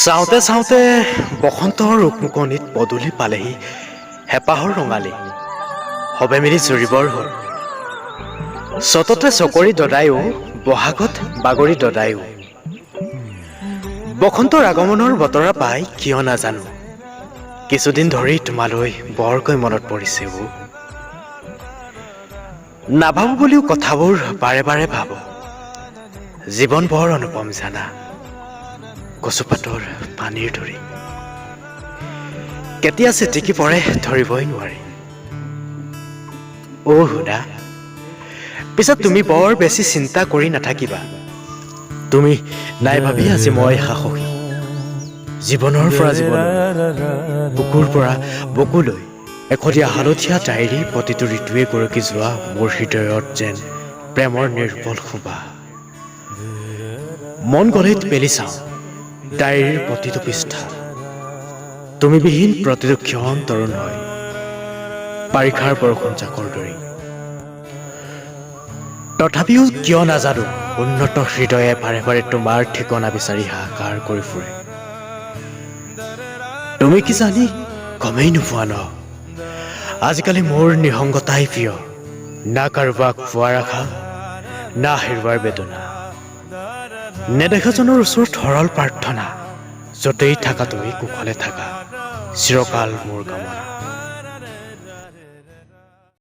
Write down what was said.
চাওঁতে চাওঁতে বসন্তৰ ৰুকমুকনিত পদূলি পালেহি হেঁপাহৰ ৰঙালী। সবে মিলি জুৰিবৰ হ'ল। চততে চকৰি দদায়ো, বহাগত বাগৰি দদায়ো। বসন্তৰ আগমনৰ বতৰা পাই কিয় নাজানো, কিছুদিন ধৰি তোমালৈ বৰকৈ মনত পৰিছে অ'। নাভাবো বুলিও কথাবোৰ বাৰে বাৰে ভাবো। জীৱন বৰ অনুপম জানা, কচুপাতৰ পানীৰ দৰে কেতিয়া চিটিকি পৰে ধৰিবই নোৱাৰি। অ' শুনা, পিছত তুমি বৰ বেছি চিন্তা কৰি নাথাকিবা। তুমি নাই ভাবি আজি মই সাহসী। জীৱনৰ পৰা জীৱনলৈ, বুকুৰ পৰা বুকুলৈ এখনীয়া হালধীয়া ডায়েৰী, প্ৰতিটো ঋতুৱে গৰকি যোৱা মোৰ হৃদয়ত যেন প্ৰেমৰ নিৰ্মল সুবাস। মন গ'লেই মেলি চাওঁ ডায়েৰীৰ প্ৰতিটো পৃষ্ঠা। তুমিবিহীন প্ৰতিটো ক্ষণ তৰুণ হয় বাৰিষাৰ বৰষুণ জাকৰ দৰেই। তথাপিও কিয় নাজানো, উন্নত হৃদয়ে বাৰে বাৰে তোমাৰ ঠিকনা বিচাৰি হাহাকাৰ কৰি ফুৰে। তুমি কি জানি গমেই নোপোৱা ন, আজিকালি মোৰ নিসংগতাই প্ৰিয়। না কাৰোবাক পোৱাৰ আশা, না হেৰুৱাৰ বেদনা। নেদেখাজনৰ ওচৰত সৰল প্ৰাৰ্থনা, য'তেই থাকা তুমি কুশলে থাকা, চিৰকাল মোৰ কামনা।